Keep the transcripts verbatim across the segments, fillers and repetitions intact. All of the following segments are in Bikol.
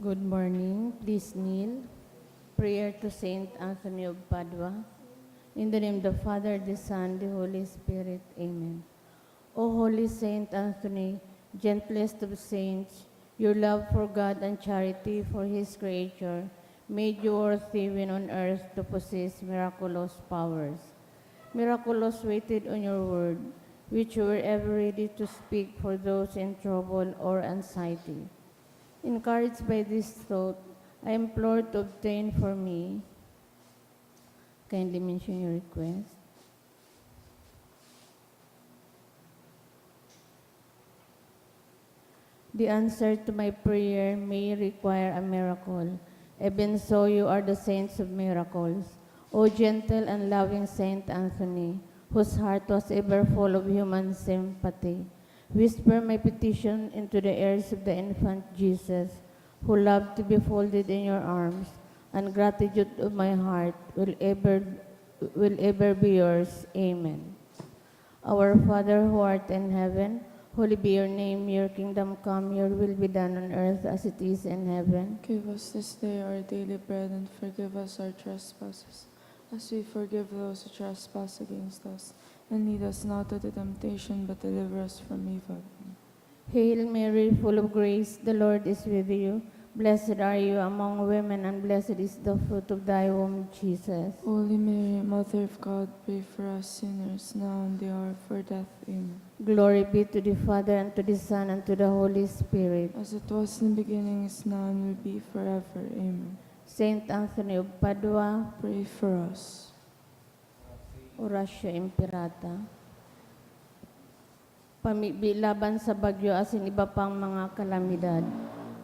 Good morning. Please kneel. Prayer to Saint Anthony of Padua. In the name of the Father, the Son, the Holy Spirit. Amen. O holy Saint Anthony, gentlest of saints, your love for God and charity for His creature made you worthy when on earth to possess miraculous powers. Miraculous waited on your word, which you were ever ready to speak for those in trouble or anxiety. Encouraged by this thought, I implore to obtain for me. Kindly mention your request. The answer to my prayer may require a miracle. Even so, you are the saints of miracles. O gentle and loving Saint Anthony, whose heart was ever full of human sympathy, whisper my petition into the ears of the infant Jesus, who loved to be folded in your arms, and gratitude of my heart will ever, will ever be yours. Amen. Our Father who art in heaven, holy be your name. Your kingdom come, your will be done on earth as it is in heaven. Give us this day our daily bread and forgive us our trespasses, as we forgive those who trespass against us. And lead us not into temptation, but deliver us from evil. Hail Mary, full of grace, the Lord is with you. Blessed are you among women, and blessed is the fruit of thy womb, Jesus. Holy Mary, Mother of God, pray for us sinners, now and the hour of our death. Amen. Glory be to the Father, and to the Son, and to the Holy Spirit. As it was in the beginning, is now, and will be forever. Amen. Saint Anthony of Padua, Pray for us. Oratio Imperata. Pamibi laban sa bagyo asin iba pang mga kalamidad.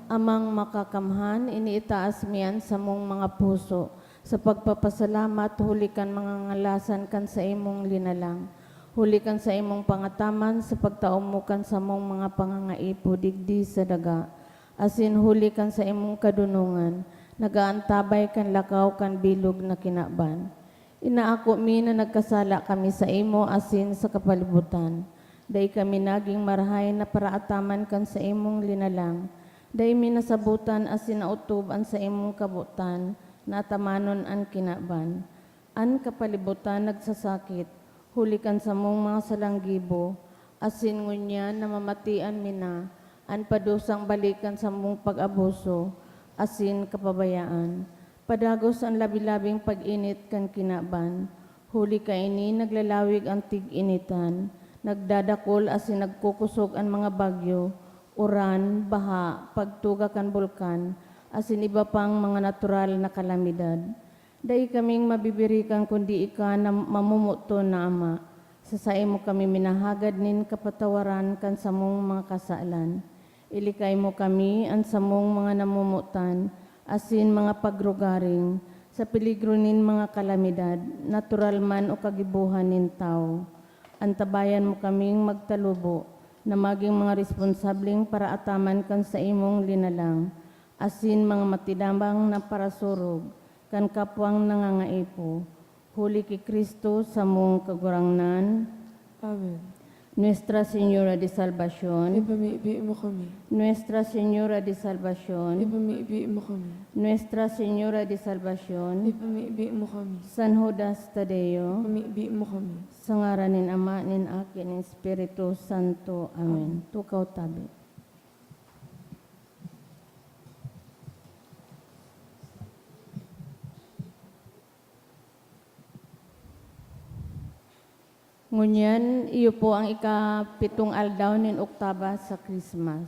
Amang Makakamhan, iniitaas mi an samong mga puso sa pagpapasalamat huli kan mga ngalasan kan saimong linalang, huli kan saimong pangataman sa pagtao mo kan samong mga pangangaipo digdi sa daga, asin huli kan saimong kadonongan, nag-aantabay kan lakaw kan bilog na kinaban. Inaako mi na nagkasala kami saimo asin sa kapalibutan. Dai kami nagin marahay na paraataman kan saimong linalang. Dai mi nasabotan asin naotob an saimong kabotan na atamanon an kinaban. An kapalibutan nagsasakit, huli kan samong mga salanggibo, asin ngunyan namamatian mi na an padusang balik kan samong pag-abuso asin kapabayaan. Padagos an labi-labing pag-init kan kinaban. Huli kaini, naglalawig an tig-initan, nagdadakul asin nagkukosog an mga bagyo, uran, baha, pagtuga kan bulkan, asin iba pang mga natural na kalamidad. Dai kaming mabibirikan kundi ika na mamomoton na Ama. Sa saimo kami minahagad nin kapatawaran kan samong mga kasalan. Ilikay mo kami, an samong mga namomotan, asin mga pagrugaring, sa peligro nin mga kalamidad, natural man o kagibohan nin tawo. Antabayan mo kaming magtalubo na magin mga responsableng paraataman kan saimong linalang, asin mga matinabang na parasurog kan kapwang nangangaipo, huli ki Cristo samong Kagurangnan. Amen. Nuestra Señora de Salvacion. Ipamibi mo kami. Nuestra Señora de Salvacion. Ipamibi mo kami. Nuestra Señora de Salvacion. Ipamibi mo kami. San Judas Tadeo. Ipamibi mo kami. Sa ngaran nin Ama, nin Aki, nin Espiritu Santo. Amen. Tukaw tabi. Ngunyan, iyo po ang ikapitong aldaw nin oktaba sa Christmas.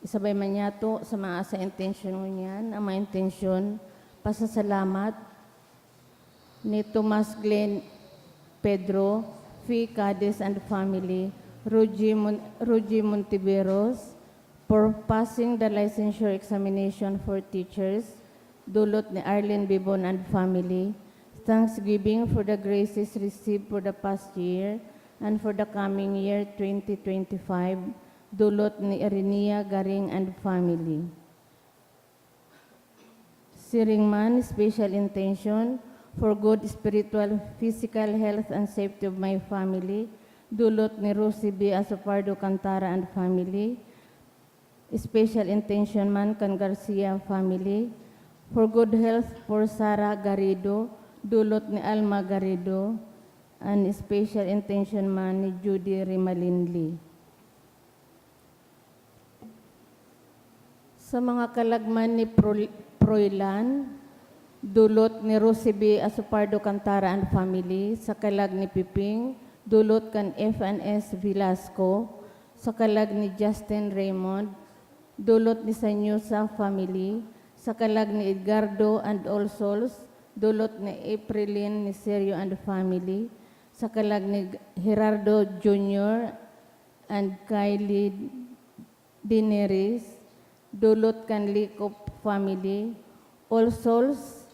Isabay man niyato sa mga sa intensyon ngunyan, ang mga intensyon, pasasalamat ni Tomas Glenn Pedro, Fi Cadiz and family, Ruji Mon-, Ruji Montiveros, for passing the licensure examination for teachers, dulot ni Arlene Bibon and family, thanksgiving for the graces received for the past year and for the coming year twenty twenty-five, dulot ni Erenia Garing and family. Siring man, special intention for good spiritual, physical health and safety of my family, dulot ni Rosie B. Asopardo Cantara and family, Special intention man kan Garcia family, for good health for Sara Garrido, dulot ni Alma Garrido, and special intention man ni Judy Rimalinli. Sa mga kalag man ni Pro-, Proylan, dulot ni Rosie B Asupardo Cantara and family, sa kalag ni Piping, dulot kan F and S Velasco, sa kalag ni Justin Raymond, dulot ni Sanyosa family, sa kalag ni Edgardo and all souls, dulot ni Aprilin Nicerio and family, sa kalag ni Gerardo Junior and Kylie Dineris, dulot kan Likop family, all souls,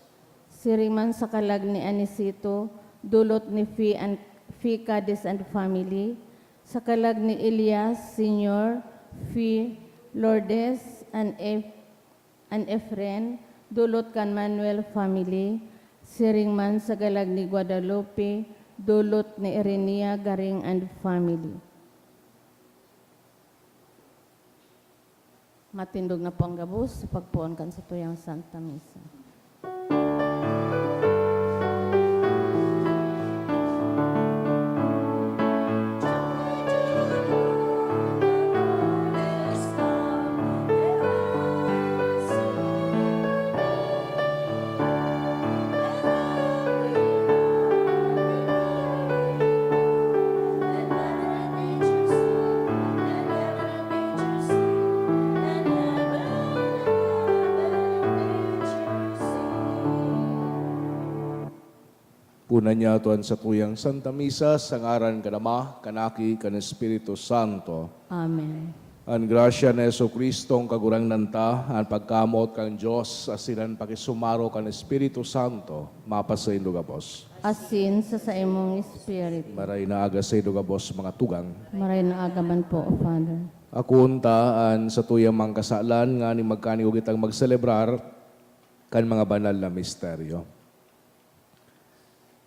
siring man sa kalag ni Anisito, dulot ni Fi and, Fi Cadiz and family, sa kalag ni Elias Senior, Fi Lourdes, and Ef-, and Efren, dulot kan Manuel family, siring man sa kalag ni Guadalupe, dulot ni Erenia Garing and family. Matindog na po ang gabos sa pagpoon kan satuyang Santa Misa. Punan niyato an satuyang Santa Misa sa ngaran kan Ama, kan Aki, kan Espiritu Santo. Amen. An grasya ni Jesu-Cristong Kagurangnan ta, an pagkamoot kan Dios, asin an pakisumaro kan Espiritu Santo, mapasaindo gabos. Asin sa saimong espiritu. Maray na aga saindo gabos, mga tugang. Maray na aga man po, O Father. Akoon ta an satuyang mga kasalan nganing magkanigo kitang magselebrar kan mga banal na misteryo.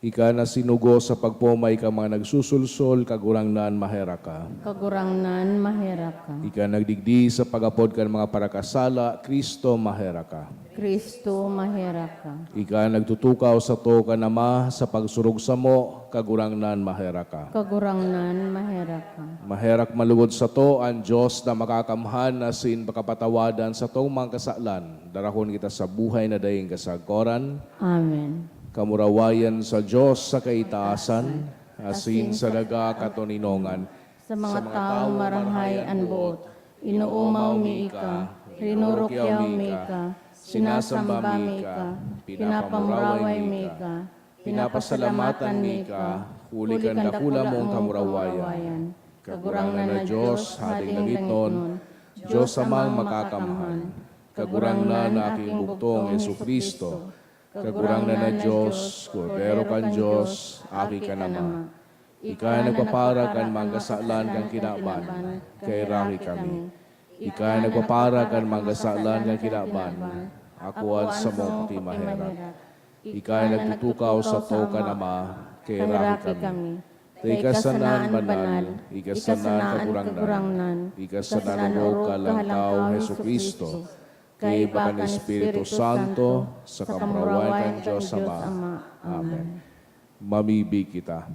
Ika na sinugo sa pagpomay kan mga nagsusulsol, Kagurangnan, maherak ka. Kagurangnan, maherak ka. Ika nagdigdi sa pag-apod kan mga parakasala, Cristo, maherak ka. Cristo, maherak ka. Ika nagtutukaw sato kan Ama sa pagsurog samo, Kagurangnan, maherak ka. Kagurangnan, maherak ka. Maherak man lugod sato an Dios na makakamhan asin pakapatawadan satong mga kasalan. Darahon kita sa buhay na daing kasagkoran. Amen. Kamurawayan sa Dios sa kaitaasan, asin sa daga katoninongan. Sa mga tawong marahay an boot, inoomaw mi ika, rinurukyaw mi ika, sinasamba mi ika, pinapamuraway mi ika, pinapasalamatan mi ika, huli kan dakula mong kamurawayan. Kagurangnan na Dios, Hading langitnon, Dios Amang makakamhan, Kagurangnan na Aking bugtong, Jesu-Cristo, Kagurangnan na Dios, Kordero kan Dios, Aki kan Ama. Ika nagpapara kan mga kasalan kan kinaban, kaheraki kami. Ika nagpapara kan mga kasalan kan kinaban, akoan samong pakimaherak. Ika nagtutukaw sato kan Ama, kaheraki kami. Ta ika sana an banal, ika sana an kagurangnan, ika sana an orog kan Aldaw, Jesu-Cristo, kaiba kan Espiritu Santo, sa kamurawayan kan Dios Ama. Amen. Mamibi kita.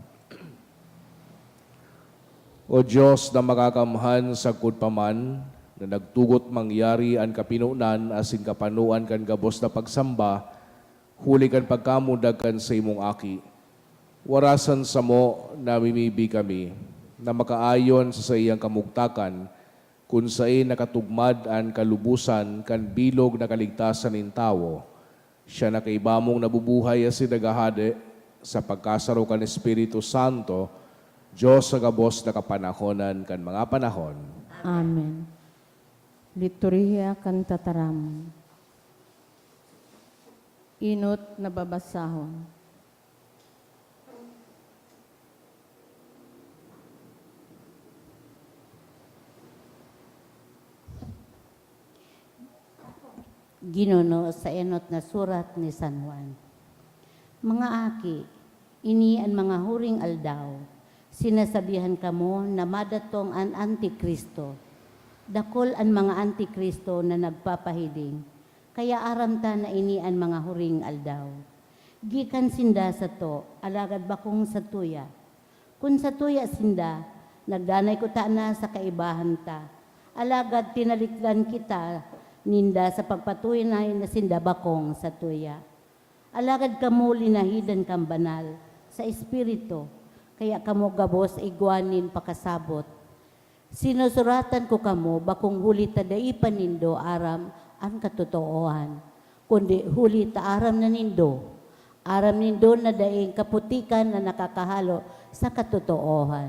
O Dios na makakamhan, sagkod pa man na nagtugot mangyari an kapinonan asin kapanoan kan gabos na pagsamba, huli kan pagkamundag kan saimong Aki, warasan samo namimibi kami na makaayon sa saiyang kamugtakan, kun saen nakatugmad an kalubosan kan bilog na kaligtasan nin tawo. Siya na kaiba mong nabubuhay asin naghahade sa pagkasaro kan Espiritu Santo, Dios sa gabos na kapanahonan kan mga panahon. Amen. Liturhiya kan Tataramon. Enot na babasahon. Ginuno sa enot na surat ni San Juan. Mga aki, ini an mga huring aldaw. Sinasabihan kamo na madatong an Antikristo. Dakul an mga antikristo na nagpapahiling, kaya aram ta na ini an mga huring aldaw. Gikan sinda sato, alagad bakong satuya. Kun satuya sinda, nagdanay kutana sa kaibahan ta. Alagad tinalikdan kita ninda sa pagpatunay na sinda bakong satuya. Alagad kamo linahidan kan banal sa Espiritu, kaya kamo gabos igwa nin pakasabot. Sinusuratan ko kamo bakong huli ta dai pa nindo aram an katotoohan, kundi huli ta aram na nindo. Aram nindo na daing kaputikan na nakakahalo sa katotoohan.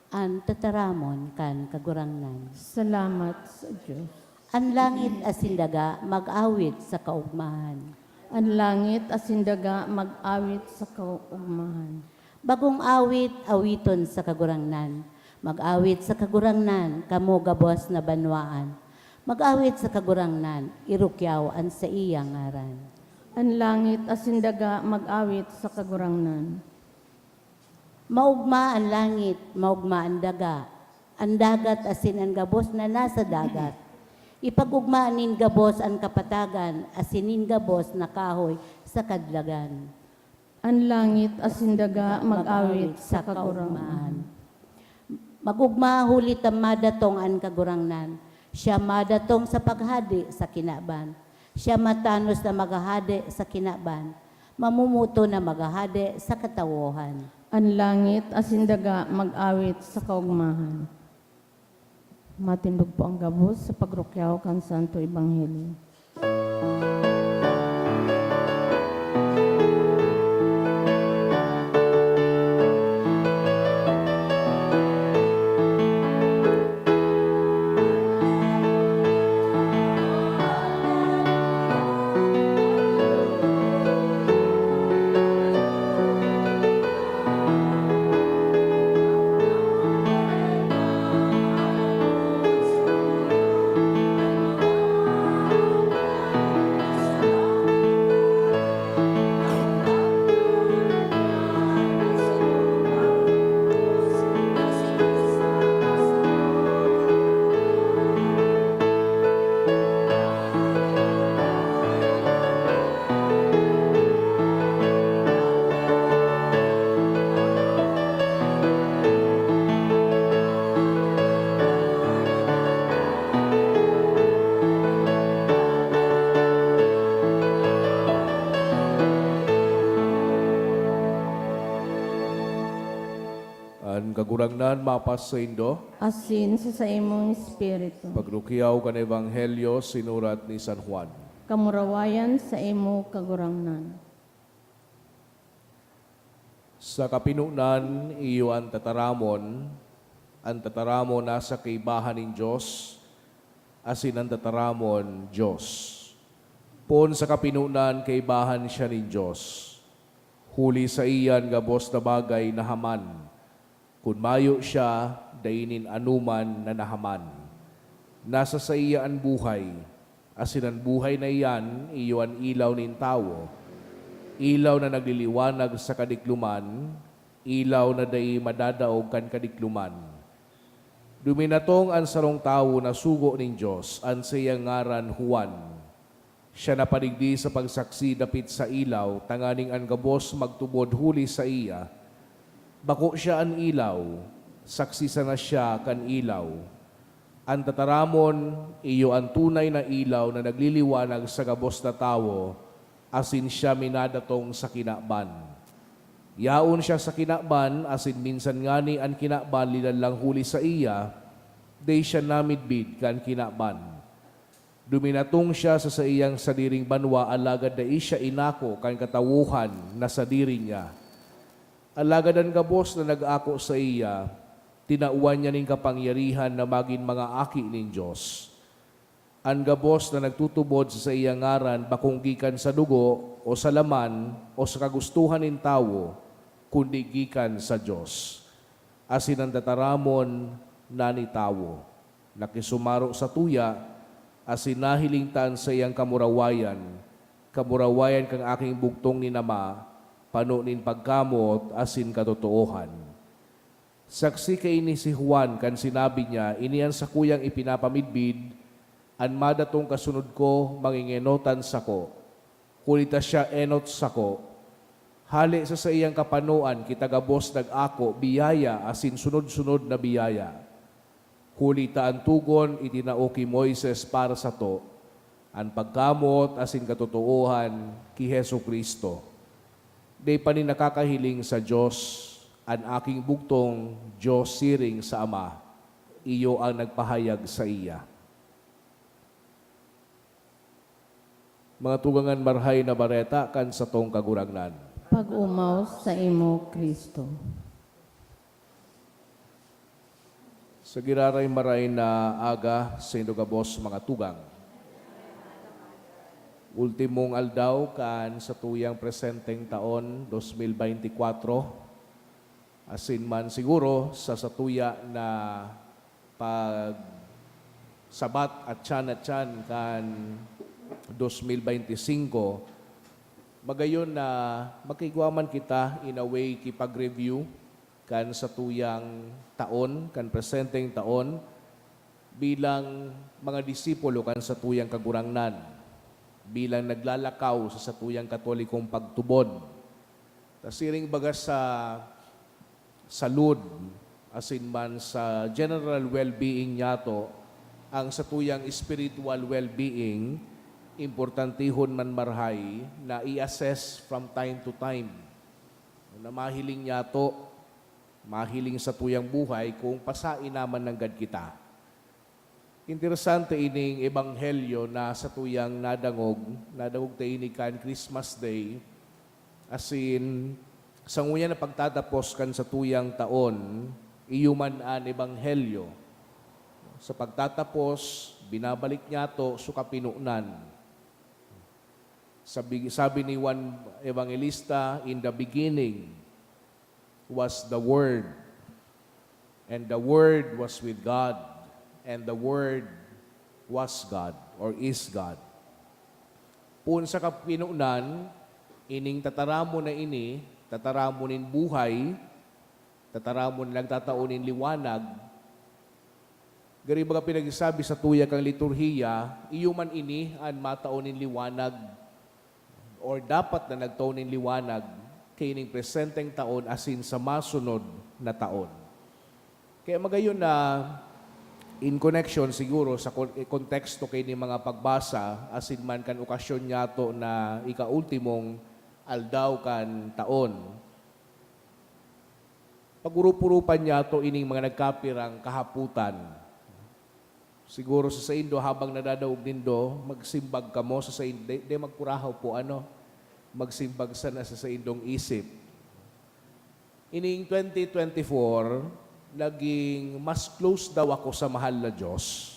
An tataramon kan Kagurangnan. Salamat sa Dios. An langit asin daga mag-awit sa kaogmahan. An langit asin daga mag-awit sa kaogmahan. Bagong awit, awiton sa Kagurangnan. Mag-awit sa Kagurangnan, kamo gabos na banwaan. Mag-awit sa Kagurangnan, irukyaw an saiyang ngaran. An langit asin daga mag-awit sa Kagurangnan. Maogma an langit, maogma an daga, an dagat asin an gabos na nasa dagat. Ipag-ogma nin gabos an kapatagan asin nin gabos na kahoy sa kadlagan. An langit asin daga mag-awit sa Kagurangnan. Mag-ogma huli ta madatong an Kagurangnan. Siya madatong sa paghade sa kinaban. Siya matanos na maghahade sa kinaban. Mamumuto na maghahade sa katawohan. An langit asin daga mag-awit sa kaogmahan. Matindog po ang gabos sa pagrukyaw kan Santo Ebanghelyo. An Kagurangnan mapasaindo. Asin sa saimong espiritu. Pagrukyaw kan Ebanghelyo sinurat ni San Juan. Kamurawayan saimo, Kagurangnan. Sa kapinonan, iyo an tataramon, an tataramon nasa kaibahan nin Dios, asin an tataramon, Dios. Poon sa kapinonan, kaibahan siya nin Dios. Huli saiya an gabos na bagay nahaman. Kun mayo siya, dai nin anoman na nahaman. Nasa saiya an buhay, asin an buhay na iyan iyo an ilaw nin tawo. Ilaw na nagliliwanag sa kadikloman, ilaw na dai madadaog kan kadikloman. Duminatong an sarong tawo na sugo nin Dios, an saiyang ngaran Juan. Siya napadigdi sa pagsaksi dapit sa ilaw, tanganing an gabos magtubod huli saiya. Bako siya an ilaw, saksi sana siya kan ilaw. An tataramon, iyo an tunay na ilaw na nagliliwanag sa gabos na tawo, asin siya minadatong sa kinaban. Yaon siya sa kinaban, asin minsan ngani an kinaban linan lang huli saiya, dai siya namidbid kan kinaban. Duminatong siya sa saiyang sadiring banwa, alagad dai siya inako kan katawohan na sadiri niya. Alagad an gabos na nag-ako saiya, tinawan niya nin kapangyarihan na magin mga aki nin Dios. An gabos na nagtutubod sa saiyang ngaran bakong gikan sa dugo, o sa laman, o sa kagustohan nin tawo, kundi gikan sa Dios. Asin an tataramon na nitawo. Nakisumaro satuya, asin nahiling ta an saiyang kamurawayan, kamurawayan kan aking bugtong nin Ama, pano nin pagkamot asin katotoohan. Saksi kaini si Juan kan sinabi niya, "Ini an sakuyang ipinapamidbid, an madatong kasunod ko, mangingenotan sako, huli ta siya enot sako. Hale sa saiyang kapanoan kita gabos nag-ako biyaya asin sunod-sunod na biyaya. Huli ta an togon itinao ki Moises para sato, an pagkamoot asin katotoohan ki Jesu-Cristo. Dai pa nin nakakahiling sa Dios, an aking bugtong Dios siring sa Ama, iyo an nagpahayag saiya." Mga tugang, an Marahay na Bareta kan satong Kagurangnan. Pag-omaw saimo, Cristo. Sa giraray maray na aga saindo gabos, mga tugang. Ultimong aldaw kan satuyang presenteng taon, dos mil beintikwatro. Asin man siguro sa satuya na pagsabat atyan-atyan kan dos mil beintisinko, magayon na magkaigwa man kita in a way ki pag-review kan satuyang taon, kan presenteng taon, bilang mga disipulo kan satuyang Kagurangnan, bilang naglalakaw sa satuyang Katolikong pagtubod. Ta siring baga sa salud asin man sa general well-being niyato, ang satuyang spiritual well-being, importantehon man marahay na i-assess from time to time, na mahiling niyato, mahiling satuyang buhay kung pasaen naman nanggad kita. Interesante ining ebanghelyo na satuyang nadangog, nadangog ta ini kan Christmas Day, asin sa ngunyan na pagtatapos kan satuyang taon, iyo man an ebanghelyo. Sa pagtatapos, binabalik niyato so kapinonan. Sabi, sabi ni Juan Evangelista, "In the beginning was the Word, and the Word was with God, and the Word was God," or is God. Poon sa kapinonan, ining tataramon na ini, tataramon nin buhay, tataramon na nagtatao nin liwanag. Gari baga pinagsasabi sa tuya kan liturhiya, iyo man ini an matao nin liwanag, or dapat na nagtao nin liwanag, kaining presenteng taon asin sa masunod na taon. Kaya magayon na, in connection siguro sa kon-, eh, konteksto kaini mga pagbasa, asin man kan okasyon niyato na ikaultimong aldaw kan taon, pag-urup-urupan niyato ining mga nagkapirang kahapotan. Siguro sa saindo, habang nadadaog nindo, magsimbag kamo sa sain-, de, de magkurahaw po, ano? Magsimbag sana sa saindong isip. Ining twenty twenty-four, naging mas close daw ako sa mahal na Diyos.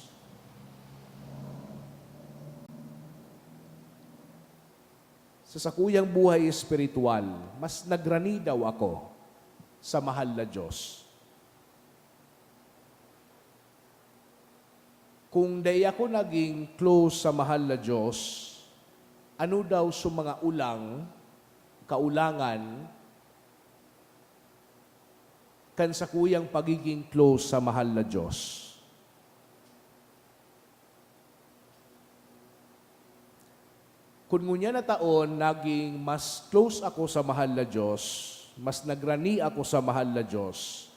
Sa sakuyang buhay espiritual, mas nagrani daw ako sa mahal na Diyos. Kung dai ako naging close sa mahal na Diyos, ano daw sa mga ulang, kaulangan, kan sakuyang pagiging close sa mahal na Diyos? Kun ngunyan na taon, naging mas close ako sa mahal na Diyos, mas nagrani ako sa mahal na Diyos,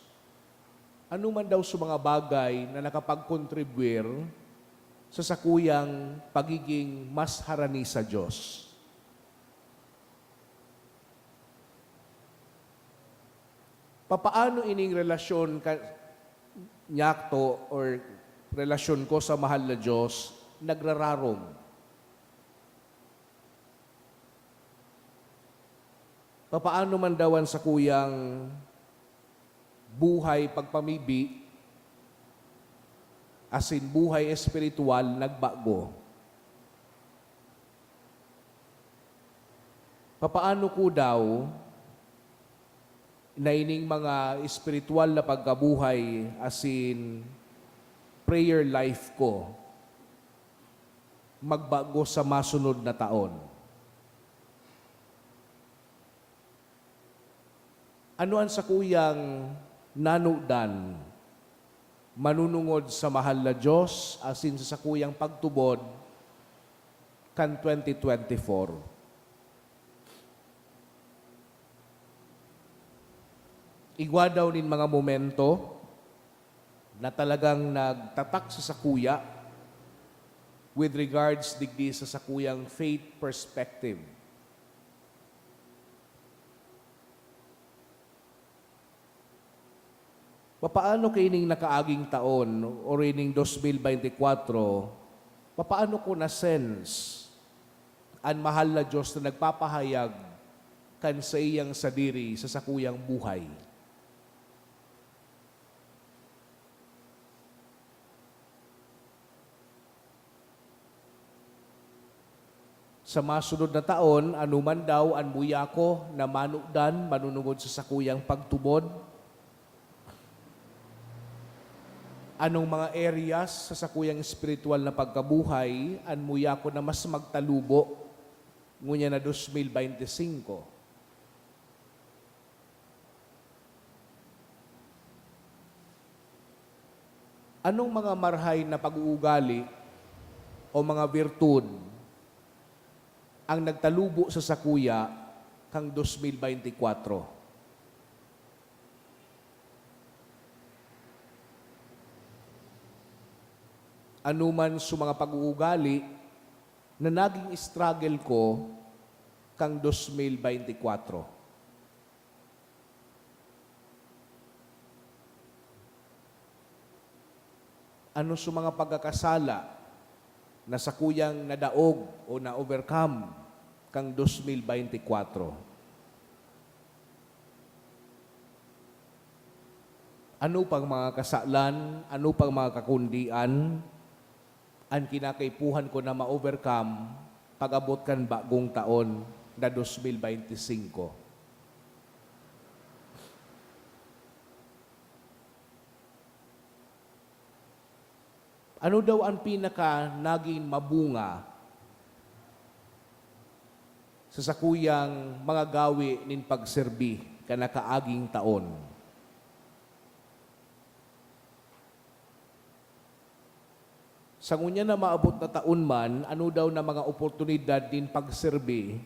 ano man daw sa mga bagay na nakapagkontribwir sa sakuyang pagiging mas harani sa Diyos? Papaano ining relasyon ka, nyakto or relasyon ko sa mahal na Diyos nagrararom? Papaano man daw an sakuyang buhay pagpamibi asin buhay espiritual nagbago? Papaano ko daw na ining mga espiritual na pagkabuhay asin prayer life ko magbago sa masunod na taon? Ano an sakuyang Nanudan, manunungod sa mahal na Diyos asin sa sakuyang pagtubod kan twenty twenty-four. Igwa daw nin mga momento na talagang nagtatak sa sakuya with regards digdi sa sakuyang faith perspective. Papaano kaining nakaaging taon o ining dos mil bente kwatro, papaano ko na-sense an mahal na Diyos na nagpapahayag kan saiyang sadiri sa sakuyang buhay? Sa masunod na taon, ano man daw an muya ko na manudan manunungod sa sakuyang pagtubod? Anong mga areas sa sakuyang espiritual na pagkabuhay an muya ko na mas magtalubo ngunyan na dos mil bente singko? Anong mga marhay na pag-uugali o mga virtud ang nagtalubo sa sakuya kan dos mil bente kwatro? Ano man sa mga pag-uugali na naging struggle ko kan dos mil bente kwatro? Ano sa mga pagkakasala na sakuyang nadaog o na-overcome kan dos mil bente kwatro? Ano pang mga kasalan, ano pang mga kakundian an kinakaipuhan ko na ma-overcome pag-abot kan bagong taon na dos mil bente singko? Ano daw an pinaka nagin mabunga sa sakuyang mga gawe nin pagserbi kan nakaaging taon? Sa ngunyan na maabot na taon man, ano daw na mga oportunidad nin pagserbi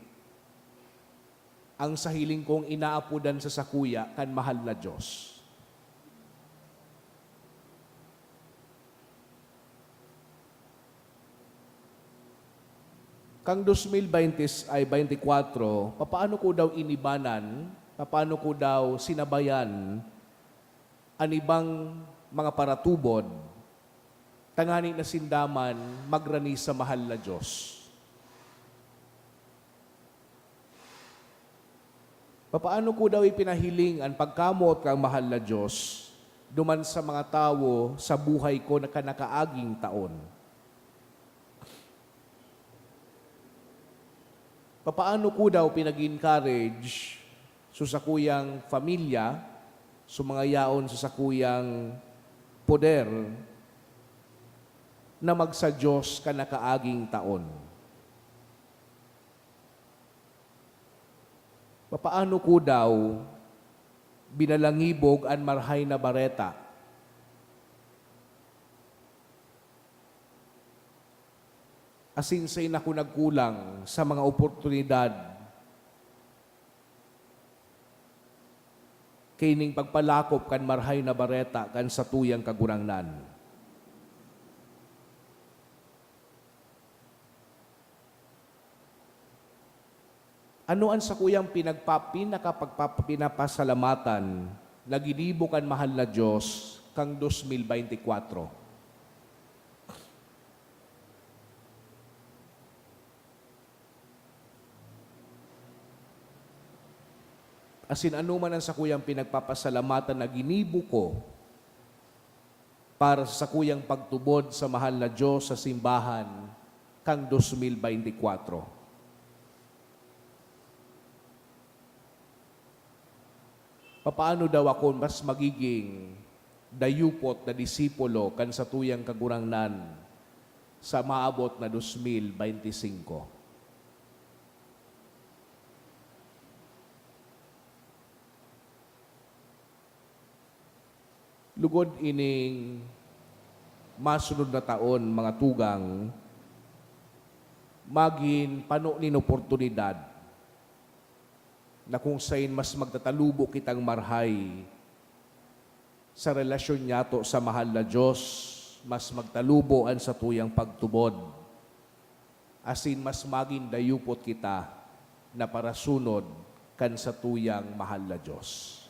ang sa hiling kong inaapodan sa sakuya kan mahal na Diyos? Kan dos mil bente ay bente kwatro, papaano ko daw inibanan, papaano ko daw sinabayan an ibang mga paratubod, tangani na sinda man magrani sa mahal na Diyos? Papaano ko daw ipinahiling an pagkamoot kan mahal na Diyos duman sa mga tawo sa buhay ko na kan nakaaging taon? Papaano ko daw pinag-encourage sa sakuyang pamilya, sa mga yaon sa sakuyang poder, na magsa-Diyos kan nakaaging taon? Papaano ko daw binalangibog an Marahay na Bareta? Asin sain ako nagkulang sa mga oportunidad kaining pagpalakop kan Marahay na Bareta kan satuyang Kagurangnan? Ano an sakuyang pinagpa-, pinakapagpa-, pinapasalamatan na ginibo kan mahal na Diyos kan dos mil bente kwatro? Asin ano man an sakuyang pinagpapasalamatan na ginibo ko para sa sakuyang pagtubod sa mahal na Diyos sa simbahan kan dos mil bente kwatro. Papaano daw ako mas magiging dayupot na disipulo kan satuyang Kagurangnan sa maabot na dos mil bente singko? Lugod ining masunod na taon, mga tugang, magin pano nin oportunidad na kung sain mas magtatalubo kitang marhay sa relasyon niyato sa mahal na Diyos, mas magtalubo an satuyang pagtubod, asin mas magin dayupot kita na parasunod kan satuyang mahal na Diyos.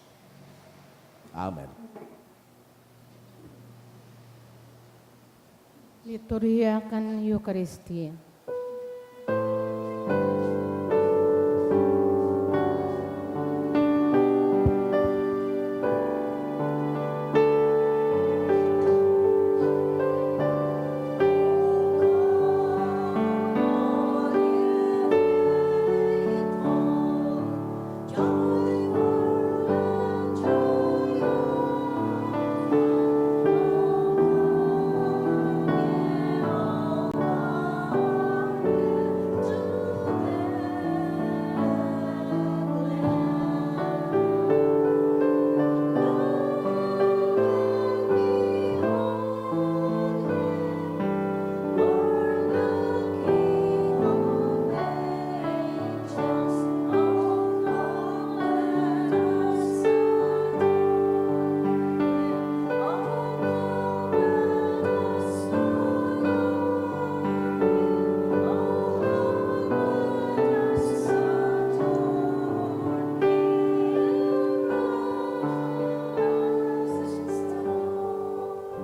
Amen. Liturhiya kan Eukaristia.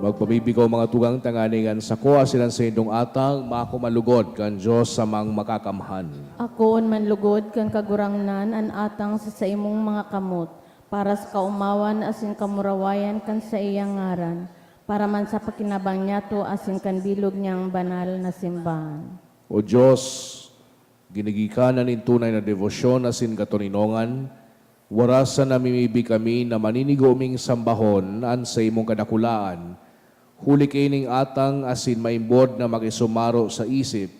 Magpamibig ako, mga tugang, tanganing an sako asin an saindong atang mako man lugod kan Dios Amang Makakamhan. Akoon man lugod kan Kagurangnan an atang sa saimong mga kamot, para sa kaomawan asin kamurawayan kan saiyang ngaran, para man sa pakinabang niyato asin kan bilog niyang banal na simbahan. O Dios, ginigikanan nin tunay na debosyon asin katoninongan, warasan namimibi kami na maninigo ming sambahon an saimong kadakulaan, huli kaining atang asin maimbod na makisumaro sa isip,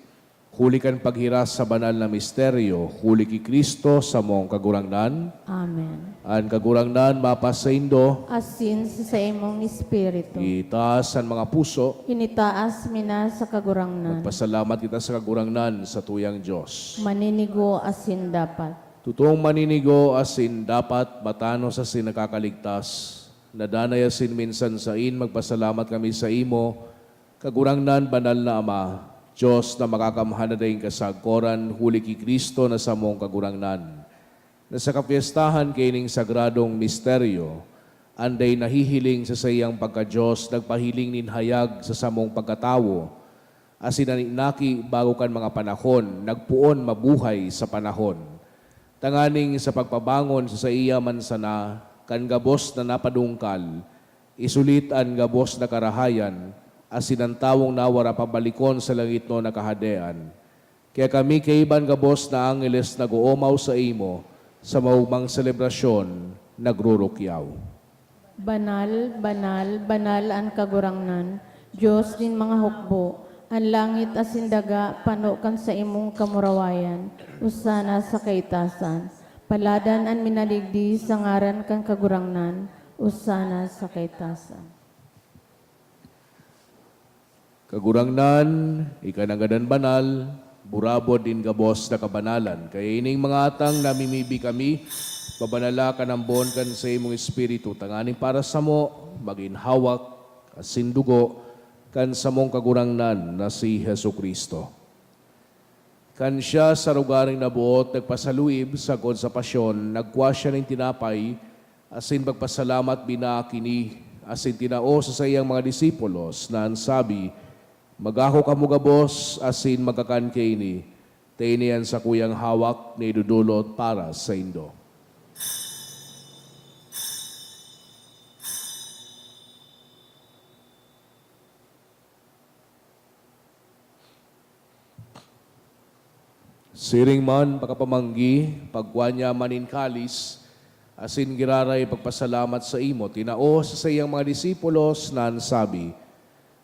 huli kan paghiras sa banal na misteryo, huli ki Cristo samong Kagurangnan. Amen. An Kagurangnan mapasaindo. Asin sa saimong espiritu. Itaas an mga puso. Initaas mi na sa Kagurangnan. Magpasalamat kita sa Kagurangnan, satuyang Dios. Maninigo asin dapat. Totoong maninigo asin dapat, matanos asin nakakaligtas, na danay asin minsan sain magpasalamat kami saimo, Kagurangnan, Banal na Ama, Dios na Makakamhan na daing kasagkoran, huli ki Cristo na samong Kagurangnan, na sa kapyestahan kaining sagradong misteryo, an dai nahihiling sa saiyang pagka-Dios nagpahiling nin hayag sa samong pagkatawo, asin an inaki bago kan mga panahon nagpoon mabuhay sa panahon, tanganing sa pagpabangon sa saiya man sana kan gabos na napadungkal, isulit an gabos na karahayan, asin an tawong nawara pabalikon sa langitnon na Kahadean. Kaya kami kaiba an gabos na angheles nag-oomaw saimo, sa maogmang selebrasyon nagrurukyaw. Banal, banal, banal an Kagurangnan, Dios nin mga hukbo. An langit asin daga pano kan saimong kamurawayan. Osana sa kaitasan. Paladan an minadigdi sa ngaran kan Kagurangnan. Osana sa kaitasan. Kagurangnan, ika nangadan banal, burabod nin gabos na kabanalan. Kaya ining mga atang namimibi kami, pabanala kan ambon kan saimong Espiritu, tanganing para samo, magin hawak asin dugo kan samong Kagurangnan na si Jesu-Cristo. Kan siya sa lugaring naboot nagpasaluib sagkod sa pasyon, nagkua siya nin tinapay, asin pagpasalamat binaak ini, asin tinao sa saiyang mga disipulos, na an sabi, "Magako kamo gabos asin magkakan kaini, ta ini an sakuyang hawak na idodolot para saindo." Siring man pakapamanggi, pagkua niya man nin kalis, asin giraray pagpasalamat saimo, tinao sa saiyang mga disipulos na an sabi,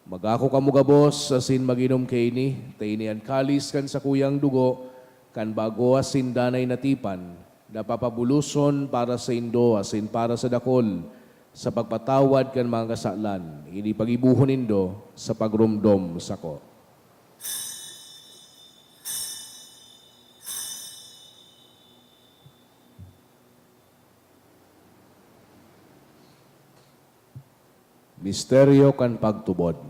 "Magako kamo gabos asin mag-inom kaini, ta ini an kalis kan sakuyang dugo kan bago asin danay na tipan, na papabuloson para saindo asin para sa dakul Sa pagpatawad kan mga kasalan, ini paggibohon nindo sa pagromdom sako. Misteryo kan pagtubod.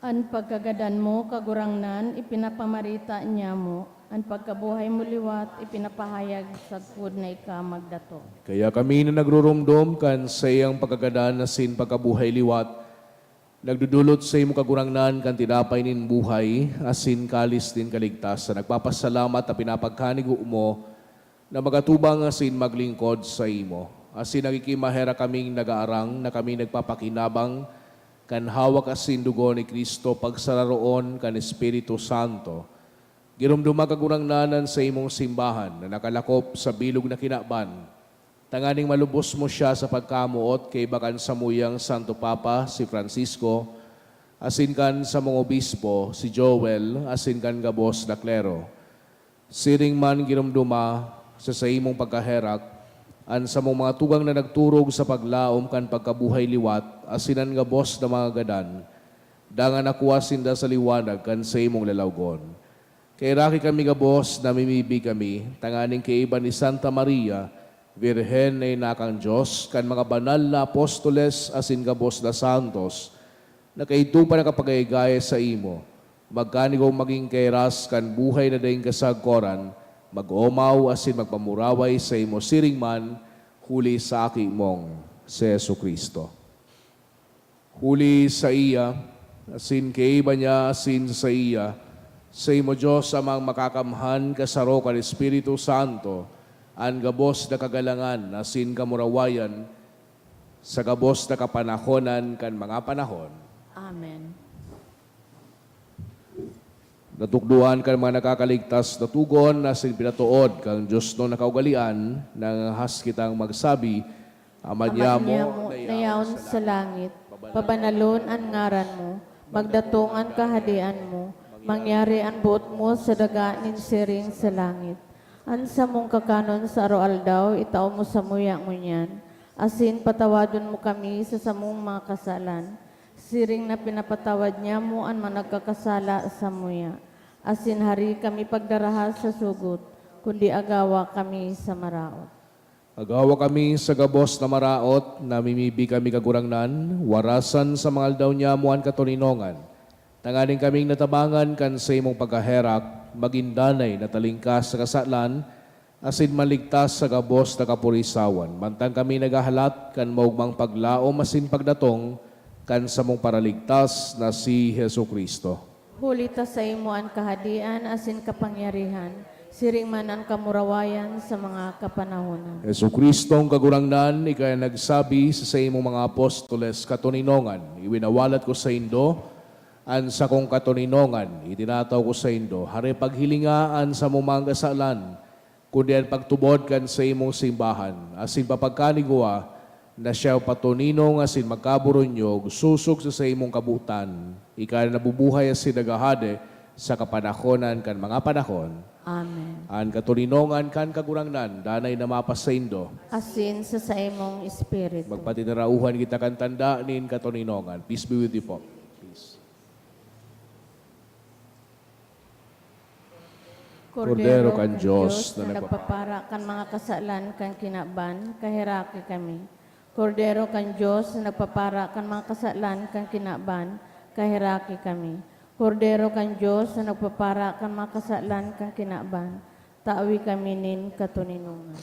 An pagkagadan mo, Kagurangnan, ipinapamarita niamo; an pagkabuhay mo liwat ipinapahayag sagkod na ika magdatong. Kaya kami na nagruromdom kan saiyang pagkagadan asin pagkabuhay liwat, nagdodolot saimo, Kagurangnan, kan tinapay nin buhay asin kalis nin kaligtasan, nagpapasalamat ta pinapagkanigo mo na mag-atubang asin maglingkod saimo. Asin nagkikimaherak kaming nagaarang na kami nagpapakinabang kan hawak asin dugo ni Cristo pagsararoon kan Espiritu Santo. Giromdoma, Kagurangnan, an saimong simbahan na nakalakop sa bilog na kinaban, tanganing malubos mo siya sa pagkamoot kaiba kan samuyang Santo Papa, si Francisco, asin kan samong obispo, si Joel, asin kan gabos na klero. Siring man giromdoma sa saimong pagkaherak an samong mga tugang na nagturog sa paglaom kan pagkabuhay liwat asin an gabos na mga gadan, dangan nakua sinda sa liwanag kan saimong lalawgon. Kaheraki kami gabos, namimibi kami, tanganing kaiba ni Santa Maria, Birhen na ina kan Dios, kan mga banal na apostoles asin gabos na santos, na kaidto pa nakapagayagaya saimo, magkanigong magin kahiras kan buhay na daing kasagkoran, mag-omaw asin magpamuraway saimo siring man, huli sa Aki mong si Jesu-Cristo. Huli saiya, asin kaiba niya, asin saiya, saimo, Dios Amang Makakamhan, kasaro kan Espiritu Santo, an gabos na kagalangan asin kamurawayan, sa gabos na kapanahonan kan mga panahon. Amen. Natukdoan kan mga nakakaligtas na tugon asin pinatood kan diosnon na kaugalean, nangangahas kitang magsabi, Ama Ama niamo, niamo, na na yaon yaon sa sa langit, pabanalon an ngaran mo, magdatong an kahadean mo, mangyari an boot mo sa daga nin siring sa langit. An samong kakanon sa aroaldaw, itao mo samuya ngunyan, asin patawadon mo kami sa samong mga kasalan, siring na pinapatawad niamo an mga nagkakasala samuya. Asin hari kami pagdaraha sa sugot, kundi agawa kami sa maraot. Agawa kami sa gabos na maraot, namimibi kami, Kagurangnan, warasan sa mga aldaw niamo an katoninongan, tanganing kaming natabangan kan saimong pagkaherak, magin danay na talingkas sa kasalan, asin maligtas sa gabos na kapurisawan, mantang kami naghahalat kan maogmang paglaom asin pagdatong kan samong Paraligtas na si Jesu-Cristo. Huli ta saimo an kahadean asin kapangyarihan, siring man an kamurawayan sa mga kapanahonan. Jesu-Cristong Kagurangnan, ika an nagsabi sa saimong mga apostoles, "Katoninongan, iwinawalat ko saindo an sakong katoninongan, itinataw ko saindo. Hare, paghilinga an samong mga kasalan, kundi an pagtubod kan saimong simbahan, asin papagkanigwa na siya patoninong asin magkaburunyog sosog sa saimong kabotan, ika na nabubuhay asin naghahade sa kapanahonan kan mga panahon." Amen. An katoninongan kan Kagurangnan danay na mapasaindo. Asin sa saimong espiritu. Magpatinarauhan kita kan tanda nin katoninongan. Peace be with you po. Peace. Kordero kan Dios na nagpapara kan mga kasalan kan kinaban, kaheraki kami. Kordero kan Dios na nagpapara kan mga kasalan kan kinaban, kaheraki kami. Kordero kan Dios na nagpapara kan mga kasalan kan kinaban, tawi kami nin katoninongan.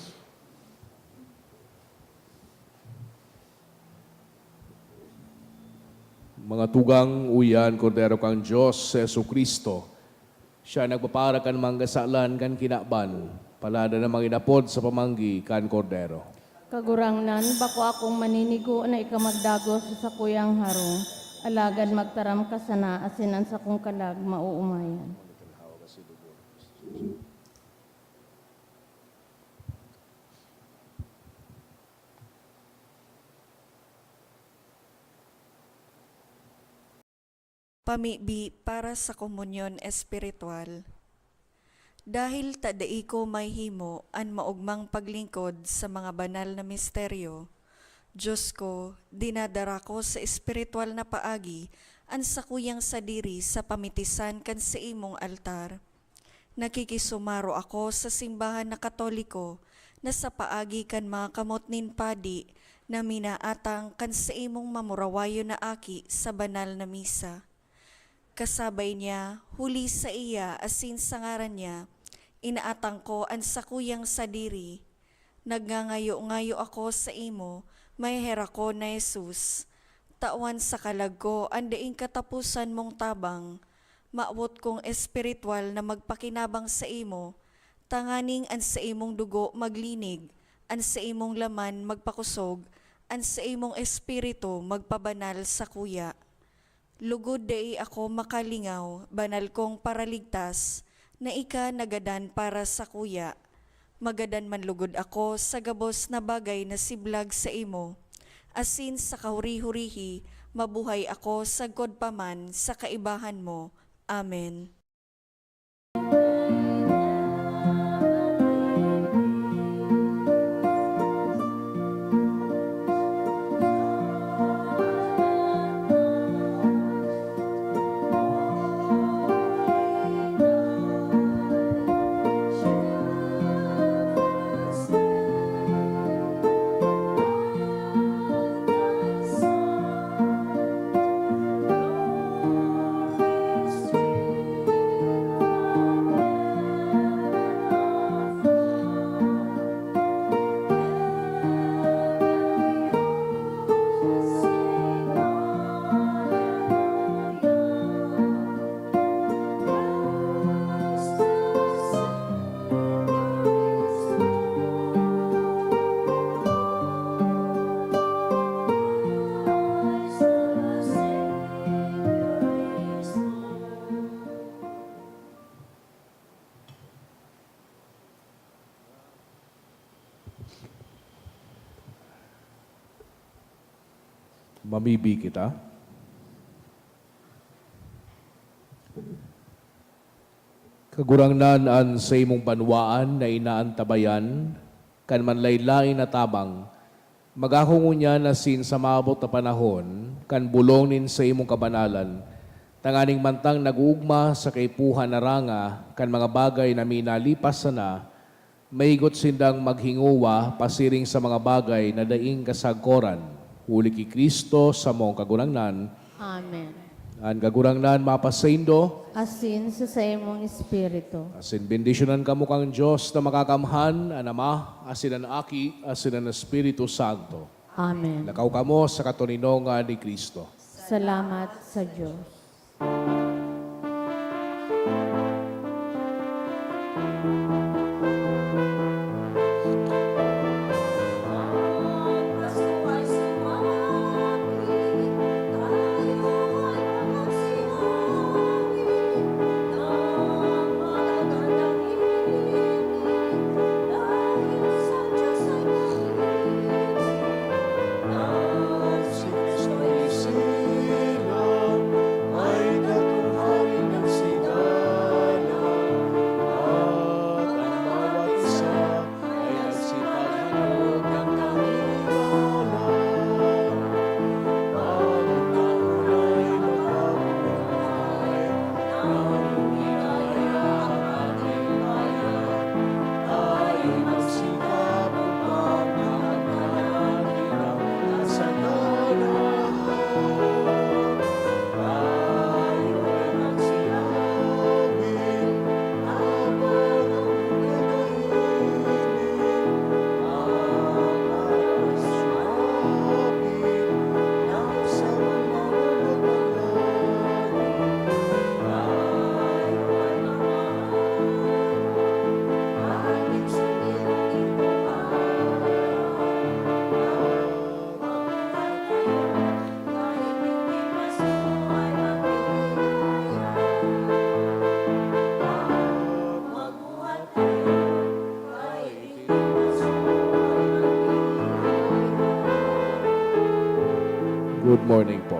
Mga tugang, uya an Kordero kan Dios, si Jesu-Cristo. Siya nagpapara kan mga kasalan kan kinaban. Palada na manginapod sa pamanggi kan Kordero. Kagurangnan, bako akong maninigo na ika magdagos sa sakuyang harong, alagad magtaram ka sana asin an sakong kalag maoomayan. Pamibi para sa komunyon espiritual. Dahil ta dai ko mahimo an maogmang paglingkod sa mga banal na misteryo, Diyos ko, dinadara ko sa espiritual na paagi an sakuyang sadiri sa pamitisan kan saimong altar. Nakikisumaro ako sa simbahan na Katoliko na sa paagi kan mga kamot nin padi na minaatang kan saimong mamurawayon na aki sa banal na misa. Kasabay niya, huli sa iya asin sa ngaran niya, inaatang ko an sakuyang sadiri. Nagngangayo-ngayo ako saimo, maheherakon na Jesus. Tawan sa kalag ko an daing kataposan mong tabang. Mawot kong espiritual na magpakinabang saimo, tanganing an saimong dugo maglinig, an saimong laman magpakosog, an saimong espiritu magpabanal sakuya. Lugod dai ako makalingaw, banal kong Paraligtas, na ika nagadan para sakuya. Magadan man lugod ako sa gabos na bagay na siblag saimo, asin sa kahuri-hurihi mabuhay ako sagkod pa man sa kaibahan mo. Amen. Mamibi kita. Kagurangnan, an saimong banwaan na inaantabayan kan manlaen-laen na tabang, magako ngunyan asin sa maabot na panahon kan bolong nin saimong kabanalan, tanganing mantang nag-oogma sa kaipuhan na ranga kan mga bagay na minalipas sana, maigot sindang maghingowa pasiring sa mga bagay na daing kasagkoran, huli ki Cristo, samong Kagurangnan. Amen. An Kagurangnan mapasaindo. Asin sa saimong espiritu. Asin bendisyonan kamo kan Dios na Makakamhan, an Ama, asin an Aki, asin an Espiritu Santo. Amen. Lakaw kamo sa katoninongan ni Cristo. Salamat sa Dios. Good morning po.